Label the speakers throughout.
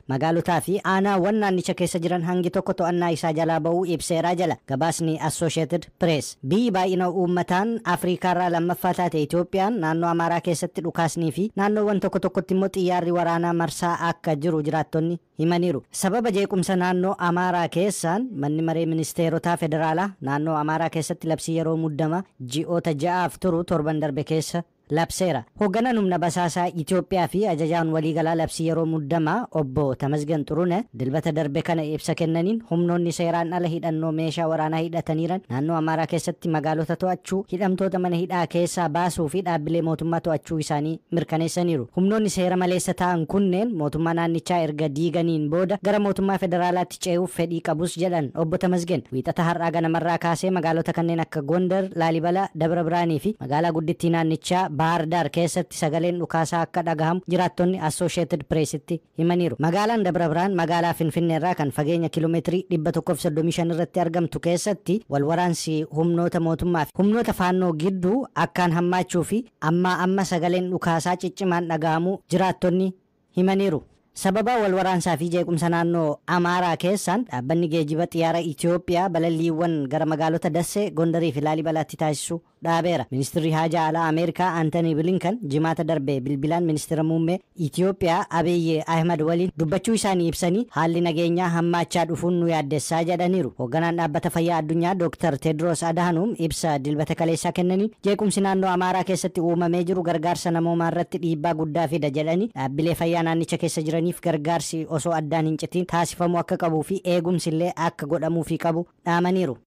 Speaker 1: Magaalotaa fi aanaawwan naannicha keessa jiran hangi tokko to'annaa isaa jalaa ba'uu ibseeraa jala gabaasni Associated Press. Biyyi baay'ina uummataan Afriikaarraa lammaffaa taate Itoophiyaan naannoo Amaaraa keessatti dhukaasnii fi naannoowwan tokko tokkotti immoo xiyyaarri waraanaa marsaa akka jiru jiraattonni himaniiru. Sababa jeequmsa naannoo Amaaraa keessaan manni maree ministeerotaa federaalaa naannoo Amaaraa keessatti labsii yeroo muddama ji'oota 6'aaf turu torban darbe keessa labseera. Hoogganaan humna basaasaa Itoophiyaa fi ajajaan waliigalaa labsii yeroo muddamaa obbo Tamasgan Xurune Dilbata darbe kana ibsa kennaniin, humnoonni seeraan ala hidhannoo meeshaa waraanaa hidhataniiran naannoo Amaaraa keessatti magaalota to'achuu, hidhamtoota mana hidhaa keessaa baasuu fi dhaabbilee mootummaa to'achuu isaanii mirkaneessaniiru. Humnoonni seera maleessa ta'an kunneen mootummaa naannichaa erga diiganiin booda gara mootummaa federaalaatti ce'uuf fedhii qabus jedhan obbo Tamasgen. Wiixata har'aa ganamarraa kaasee magaalota kanneen akka Gondar, Laalibalaa, Dabra Biraanii fi magaalaa guddittii naannichaa Baahar Daar keessatti sagaleen dhukaasaa akka dhagahamu jiraattonni Associated Pressitti himaniiru. Magaalaan Dabra Birhaan magaalaa Finfinneerraa kan fageenya kiiloomeetirii 135 irratti argamtu keessatti wal waraansi humnoota mootummaa fi humnoota faannoo gidduu akkaan hammaachuu fi ammaa amma sagaleen dhukaasaa ciccimaan dhagahamuu jiraattonni himaniiru. Sababa wal waraansaa fi jeequmsa naannoo Amaaraa keessaan dhaabbanni geejiba xiyyaara Itoophiyaa balalliiwwan gara magaalota Dassee, Gondarii fi Laalibalaatti taasisu dhaabeera. Ministirri Haajaa Alaa Ameerikaa Antanii Bilinkan Jimaata darbe bilbilaan ministira muummee Itoophiyaa Abiyyi Ahmad waliin dubbachuu isaanii ibsanii, haalli nageenyaa hammaachaa dhufuun nu yaaddessaa jedhaniiru. Hoogganaan dhaabbata fayyaa addunyaa Dr. Tedros Adhanom ibsa Dilbata kaleessaa kennaniin, jeequmsi naannoo Amaaraa keessatti uumamee jiru gargaarsa namoomaa irratti dhiibbaa guddaa fida jedhanii, dhaabbilee fayyaa naannicha keessa jiraniif gargaarsi osoo addaan hin citiin taasifamuu akka qabuu fi eegumsi illee akka godhamuufii qabu dhaamaniiru.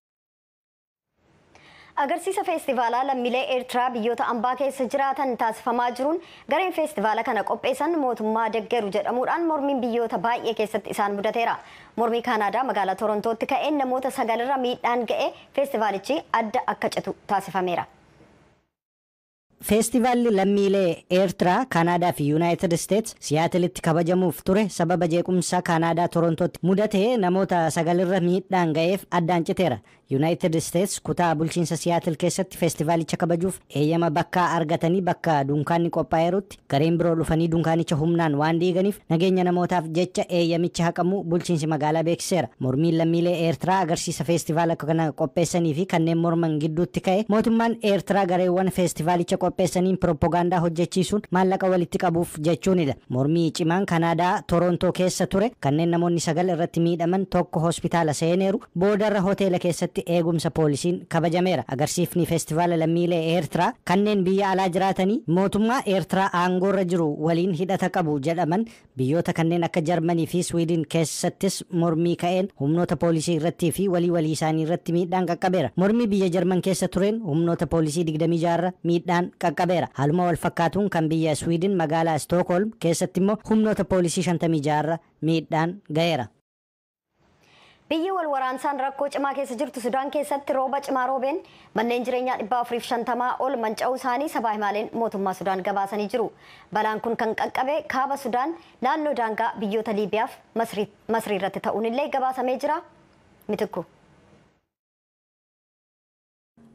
Speaker 2: Agarsiisa feestivaalaa lammiilee Eertiraa biyyoota ambaa keessa jiraatan taasifamaa jiruun gareen feestivaala kana qopheessan mootummaa deggeru jedhamuudhaan mormiin biyyoota baay'ee keessatti isaan mudateera. Mormii Kaanaadaa magaalaa Torontootti ka'een namoota sagalirra miidhaan ga'e feestivaalichi adda akka citu taasifameera.
Speaker 1: Feestivaalli lammiilee Eertiraa, Kaanaadaa fi Yuunaayitid Isteets Siyaatilitti kabajamuuf ture sababa jeequmsa Kaanaadaa Torontootti mudatee namoota sagalirra miidhaan ga'eef addaan citeera. Yuunaayitid Isteets kutaa bulchiinsa Siyaatil keessatti feestivaalicha kabajuuf eeyyama bakkaa argatanii bakka dunkaanni qophaa'eerutti gareen biroo dhufanii dunkaanicha humnaan waan diiganiif nageenya namootaaf jecha eeyyamicha haqamuu bulchiinsi magaalaa beeksiseera. Mormiin lammiilee Eertiraa agarsiisa feestivaala kana qopheessanii fi kanneen morman gidduutti ka'e mootummaan Eertiraa gareewwan feestivaalicha qopheessaniin pirooppogaandaa hojjechiisuun maallaqa walitti qabuuf jechuunidha. Mormii cimaan Kanaadaa Torontoo keessa ture kanneen namoonni 9 irratti miidhaman, tokko hospitaala seeneeru, boodarra hoteela keessatti eegumsa poolisiin kabajameera. Agarsiifni feestivaala lammiilee Eertiraa kanneen biyya alaa jiraatanii mootummaa Eertiraa aangoorra jiru waliin hidhata qabu jedhaman biyyoota kanneen akka Jarmanii fi Swiidin keessattis mormii ka'een humnoota poolisii irrattii fi walii walii isaanii irratti miidhaan qaqqabeera. Mormii biyya Jarman keessa tureen humnoota poolisii 26 miidhaan qaqqabeera. Haaluma wal fakkaatuun kan biyya Swiidin magaalaa Stookholm keessatti immoo humnoota poolisii 56 miidhaan ga'eera.
Speaker 2: Biyyi wal waraansaan rakkoo cimaa keessa jirtu Sudaan keessatti rooba cimaa roobeen manneen jireenyaa 450 ol manca'uu isaanii sabaa himaaleen mootummaa Sudaan gabaasanii jiru. Balaan kun kan qaqqabe kaaba Sudaan naannoo daangaa biyyoota Liibiyaaf Masrii irratti ta'uun illee gabaasamee jira. Mitikku.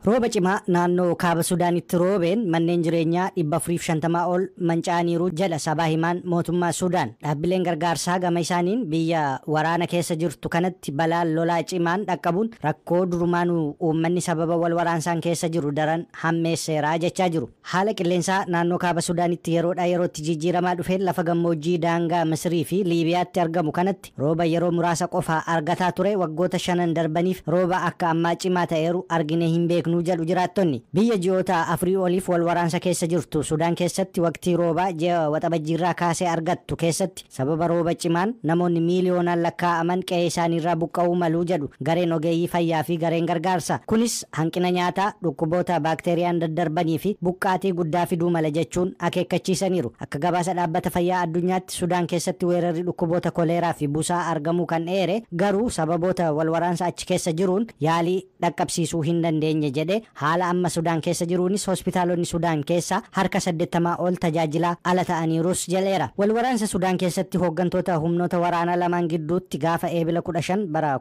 Speaker 1: Rooba cimaa naannoo kaaba Sudaanitti roobeen manneen jireenyaa 450 ol manca'aniiru jedha sabaa himaan mootummaa Sudaan. Dhaabbileen gargaarsaa gama isaaniin biyya waraana keessa jirtu kanatti balaan lolaa cimaan dhaqqabuun rakkoo durumaanuu uummanni sababa wal waraansaan keessa jiru daran hammeesseeraa jechaa jiru. Haala qilleensaa naannoo kaaba Sudaanitti yeroodhaa yerootti jijjiiramaa dhufeen lafa gammoojjii daangaa Misrii fi Liibiyaatti argamu kanatti rooba yeroo muraasa qofaa argataa ture waggoota 5 darbaniif rooba akka ammaa cimaa ta'eeru argine hin beeknu jedhu jiraattonni. Biyya ji'oota 4 oliif wal waraansa keessa jirtu Sudaan keessatti waqtii roobaa ji'a Waxabajjiirraa kaasee argattu keessatti sababa rooba cimaan namoonni miiliyoonaan lakkaa'aman qe'ee isaaniirraa buqqa'uu maluu jedhu gareen ogeeyyii fayyaa fi gareen gargaarsa. Kunis hanqina nyaataa, dhukkuboota baakteeriyaan daddarbanii fi buqqaatii guddaa fiduu mala jechuun akeekkachiisaniiru. Akka gabaasa dhaabbata fayyaa addunyaatti Sudaan keessatti weerarri dhukkuboota koleeraa fi busaa argamuu kan eere, garuu sababoota wal waraansa achi keessa jiruun yaalii dhaqqabsiisuu hin dandeenye. jedhe. Haala amma Sudaan keessa jiruunis hospitaalonni Sudaan keessa harka 80 ol tajaajila ala ta'aniirus jedheera. Wal waraansa Sudaan keessatti hooggantoota humnoota waraanaa lamaan gidduutti gaafa Eebila 15 bara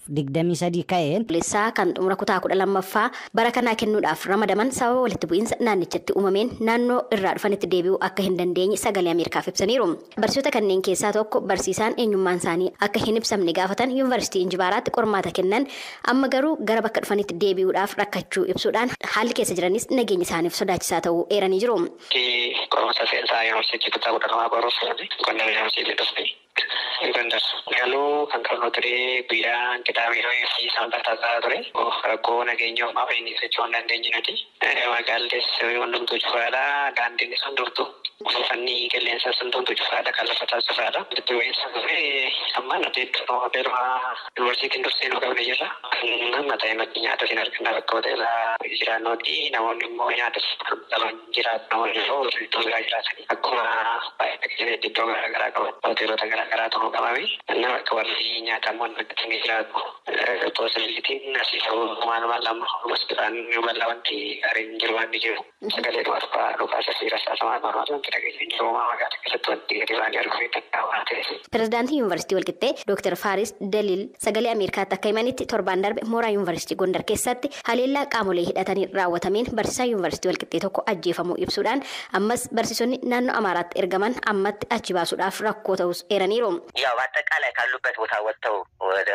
Speaker 1: 2023 ka'een
Speaker 3: Lissaa kan xumura kutaa 12ffaa bara kanaa kennuudhaaf ramadaman sababa walitti bu'iinsa naannichatti uumameen naannoo irraa dhufanitti deebi'uu akka hin dandeenye Sagalee Ameerikaaf ibsaniiru. Barsiisota kanneen keessaa tokko barsiisaan eenyummaan isaanii akka hin ibsamne gaafatan Yuunivarsiitii Injibaaraatti qormaata kennan amma garuu gara bakka dhufanitti deebi'uudhaaf rakkachuu ibsuudhaan haalli keessa jiranis nageenya isaaniif sodaachisaa ta'uu eeranii jiru.
Speaker 4: Qormaata seensaa yuunivarsiitii kutaa 12 qoruuf Gondar yuunivarsiitii dhufne. Gondar galuu kan qabnu ture guyyaa qidaamee fi sanbataa ture. Rakkoo nageenya uumaa fi inni socho'uu hin dandeenye nuti. Magaallis hundumtuu cufaadha. Daandiin hundumtuu buufanni qilleensaa hundumtuu cufaadha. Kan lafataa cufaadha. Walitti bu'iinsa ture amma nuti hoteeluma yuunivarsiitiin dursee nu qabne jirra. Amma ta'e nuti nyaata hin arganna bakka hoteela jiraannuti. Namoonni immoo nyaata qaban jiraatu. Namoonni immoo iddoo biraa jiraatani. Akkuma baay'ina qilleensa iddoo garaagaraa qaban hoteelota garaagaraa ta'uu qabame. Nama akka warri nyaata immoo hojjetanii jiraatu. Poosibilitiin asii ta'uu maal lama hospitaalli bal'aa wanti gaariin jiru waan jiru. Sagalee dhuunfaa dhukaasa seera saasamaa maal wanti dhageenya jiru magaalaa keessatti wanti gadi baanii arguu hin danda'amu ta'e.
Speaker 3: Pirezidaantiin Yuunivarsiitii Walqixxee Dr. Faaris Daliil Sagalee Ameerikaatti akka himanitti torbaan darbe mooraa Yuunivarsiitii Gondar keessatti haleellaa qaamolee hidhatanii raawwatameen barsiisaa Yuunivarsiitii Walqixxee tokko ajjeefamuu ibsuudhaan ammas barsiisonni naannoo Amaaraatti ergaman ammatti achi baasuudhaaf rakkoo ta'us eeraniiru.
Speaker 5: ያው በአጠቃላይ ካሉበት ቦታ ወጥተው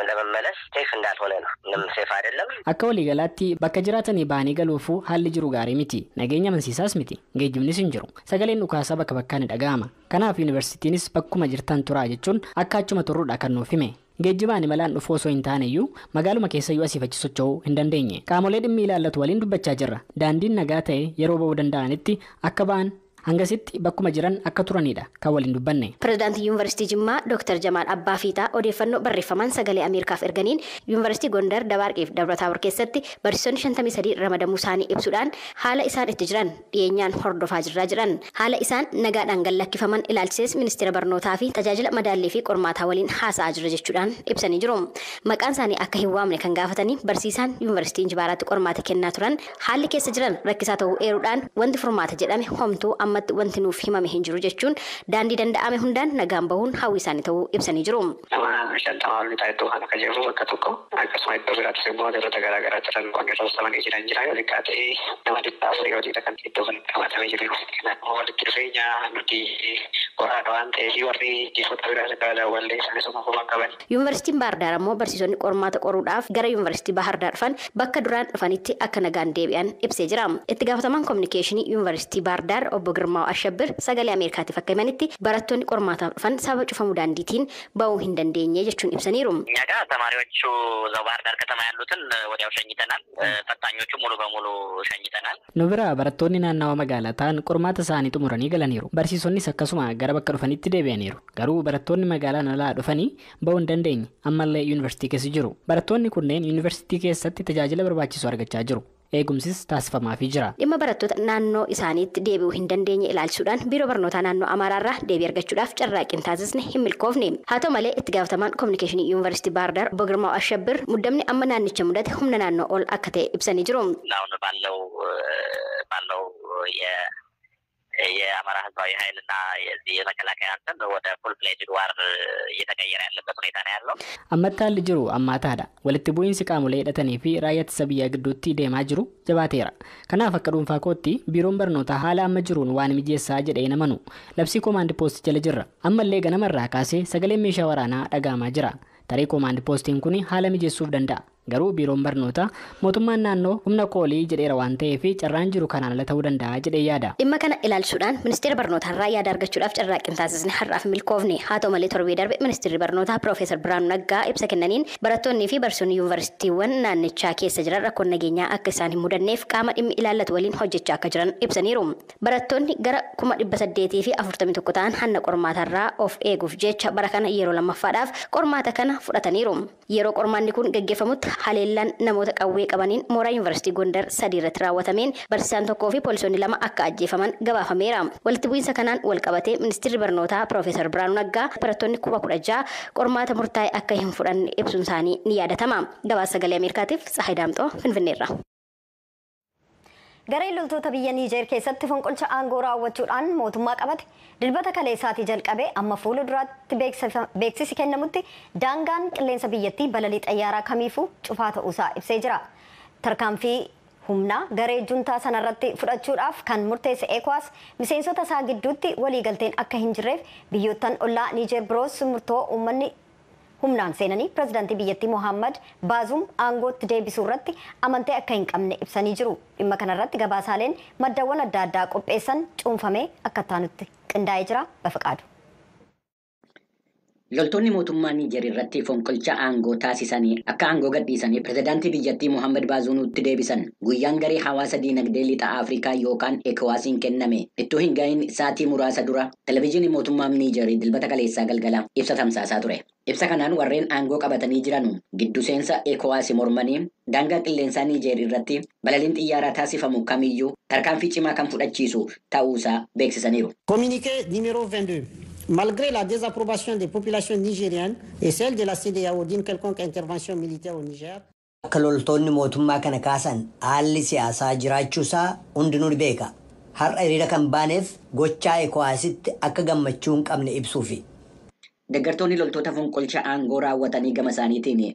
Speaker 5: ለመመለስ ሴፍ እንዳልሆነ ነው። ምንም ሴፍ አይደለም።
Speaker 6: Akka waliigalaatti bakka jiraatanii ba'anii galuufuu haalli jiru gaarii miti. Nageenya amansiisaas miti. Geejjibnis hin jiru. Sagaleen dhukaasaa bakka bakkaan ni dhaga'ama. Kanaaf yuunivarsiitiinis bakkuma jirtan turaa jechuun akka achuma turruudha kan nuuf hime. Geejjibaan imalaan dhufuu osoo hin taane iyyuu magaaluma keessayyuu asiif achi socho'uu hin dandeenye. Qaamolee dhimmi ilaallatu waliin dubbachaa jirra. Daandiin nagaa ta'e yeroo ba'uu danda'anitti akka ba'an hangasitti bakkuma jiran akka turanidha kan waliin dubbanne.
Speaker 3: Pirezidaantii Yuunivarsiitii Jimmaa Dr. Jamaal Abbaa Fiixaa odeeffannoo barreeffamaan Sagalee Ameerikaaf erganiin Yuunivarsiitii Gondar Dabaarqii fi Dabra keessatti barsiisonni 53 ramadamuu isaanii ibsuudhaan haala isaan itti jiran dhiyeenyaan hordofaa jirraa jiran. Haala isaan nagaadhaan gallakkifaman ilaalchisees ministeera barnootaa fi tajaajila madaallii fi qormaataa waliin haasa'aa jira jechuudhaan ibsanii jiru. Maqaan isaanii akka hin waamne kan gaafatanii barsiisaan Yuunivarsiitii Injibaaraatti qormaata kennaa turan haalli keessa jiran rakkisaa ta'uu eeruudhaan wanti furmaata jedhame homtuu ammatti wanti nuuf himame hin jiru jechuun daandii danda'ame hundaan nagaan bahuun hawwii isaanii ta'uu ibsanii jiru.
Speaker 4: Nama 50 ol ta'e iddoo kana akka jiru bakka tokko akkasuma iddoo biraattis immoo hoteelota garaagaraatti rakkoon irra hojjetamanii jiran jira yoo xiqqaate nama 400 hojiidha kan iddoo kanatti qabatamee jiru. Kanaafuu walitti dhufeenya nuti qoraadha waan ta'eef warri jiifota biraas akka daawwallee isaanis ogummaa qaban.
Speaker 3: Yuunivarsiitiin Baahir Daar ammoo barsiisonni qormaata qoruudhaaf gara Yuunivarsiitii Baahir Daar dhufan bakka duraan dhufanitti akka nagaan deebi'an ibsee jira. Itti gaafatamaan kominikeeshinii Yuunivarsiitii Baahir Daar obbo Girmaa Ashabbir Sagalee Ameerikaatiif akka himanitti barattoonni qormaataaf dhufan sababa cufamuu daandiitiin ba'uu hin dandeenye jechuun ibsaniiru.
Speaker 5: እኛ ጋር ተማሪዎቹ እዛው ባህር ዳር ከተማ ያሉትን ወዲያው ሸኝተናል። ፈታኞቹ ሙሉ በሙሉ ሸኝተናል።
Speaker 6: Nu bira barattoonni naannawa magaalaa ta'an qormaata isaanii xumuranii galaniiru. Barsiisonnis akkasuma gara bakka dhufanitti deebi'aniiru. Garuu barattoonni magaalaan alaa dhufanii ba'uu hin dandeenye ammallee yuunivarsiitii keessa jiru. Barattoonni kunneen yuunivarsiitii keessatti tajaajila barbaachisu argachaa jiru. Eegumsis taasifamaafii jira.
Speaker 3: Dhimma barattoota naannoo isaaniitti deebi'uu hin dandeenye ilaalchisuudhaan biiroo barnootaa naannoo Amaaraarraa deebii argachuudhaaf carraaqqii taasisne hin milkoofne. Haa ta'u malee itti gaafatamaan kominikeeshinii Yuunivarsiitii Baahir Daar obbo Girmaa Ashabbir muddamni amma naannicha mudate humna naannoo ol akka ta'e ibsanii jiru.
Speaker 5: አሁን ባለው የአማራ ህዝባዊ ኃይልና የዚህ የመከላከያ እንትን ወደ ፉል ፍሌጅድ ዋር እየተቀየረ ያለበት ሁኔታ ነው ያለው።
Speaker 6: Ammatti haalli jiru ammaataadha. Walitti bu'iinsi qaamolee hidhatanii fi raayyaa ittisa biyyaa gidduutti deemaa jiru jabaateera. Kanaaf akka dhuunfaa kootti biiroon barnootaa haala amma jiruun waan mijeessaa jedhee hin amanu. Labsii koomaandi poostii jala jirra. Ammallee ganamarraa kaasee sagaleen meeshaa waraanaa dhaga'amaa jira. Tarii koomaandi poostiin kun haala mijeessuuf danda'a. Garuu biiroon barnootaa mootummaan naannoo humna koolii jedheera waan ta'eef carraan jiru kanaan ala ta'uu danda'a jedhee yaada.
Speaker 3: Dhimma kana ilaalchisuudhaan ministeera barnootaarraa yaada argachuudhaaf carraaqqii taasisne har'aaf milkoofne. Haa ta'u malee torbee darbe ministeerri barnootaa Piroofeesar Birhaanuu Naggaa ibsa kennaniin barattoonnii fi barsiisonni yuunivarsiitiiwwan naannichaa keessa jiran rakkoon nageenyaa akka isaan hin mudanneef qaama dhimmi ilaallatu waliin hojjechaa akka jiran ibsaniiru. Barattoonni gara 841,000 ta'an hanna qormaatarraa of eeguuf jecha bara kana yeroo lammaffaadhaaf qormaata kana fudhataniiru. Yeroo qormaanni kun gaggeeffamutti haleellaan namoota qawwee qabaniin mooraa Yuunivarsiitii Gondar 3 irratti raawwatameen barsiisaan tokkoo fi poolisoonni 2 akka ajjeefaman gabaafameera. Walitti bu'iinsa kanaan wal qabatee ministeerri barnootaa Piroofeesar Birhaanuu Naggaa barattoonni 16,000 qormaata murtaa'e akka hin fudhanne ibsuun isaanii ni yaadatama. Gabaasa Sagalee Ameerikaatiif Tsahaay Daamxoo Finfinneerra.
Speaker 2: Gareen loltoota biyya Niijeer keessatti fonqolcha aangoo raawwachuudhaan mootummaa qabate Dilbata kaleessaatii jalqabee amma fuula duraatti beeksisi kennamutti daangaan qilleensa biyyattii balalii xayyaaraa kamiifuu cufaa ta'uusaa ibsee jira. Tarkaanfii humnaa garee juntaa sanarratti fudhachuudhaaf kan murteesse ECOWAS miseensota isaa gidduutti waliigalteen akka hin jirreef biyyoottan ollaa Niijeer biroos murtoo uummanni humnaan seenanii pirezidaantii biyyattii Mohammad Baazum aangootti deebisuu irratti amantee akka hin qabne ibsanii jiru. Dhimma kanarratti gabaasaaleen maddawwan adda addaa qopheessan cuunfamee akka taanutti qindaa'ee jira. Bafaqaadu.
Speaker 7: Loltoonni mootummaa Niijer irratti fonqolcha aangoo taasisanii akka aangoo gadhiisanii pirezidaantii biyyattii Mohaammed Baazuunutti deebisan guyyaan garee hawaasa diinagdee lixa Afrikaa yookaan ECOWASiin kenname ittuu hin gahin sa'aatii muraasa dura televezyiinii mootummaa Niijer Dilbata kaleessaa galgala ibsa tamsaasaa ture. Ibsa kanaan warreen aangoo qabatanii jiran giddu seensa ECOWAS mormanii daangaa qilleensaa Niijer irratti balaliin xiyyaaraa taasifamu kamiyyuu tarkaanfii cimaa kan fudhachiisu ta'uusaa beeksisaniiru.
Speaker 8: Communiqué numéro 22. Malgré la désapprobation des populations nigériennes et celle de la CEDEAO d'une quelconque intervention militaire au Niger,
Speaker 9: Akka loltoonni mootummaa kana kaasan haalli siyaasaa jiraachuusaa hundinuu ni beeka. Har'a hiriira kan baaneef gochaa ECOWASitti akka gammachuu hin qabne ibsuufi.
Speaker 7: Deeggartoonni loltoota fonqolcha aangoo raawwatanii gama isaaniitiin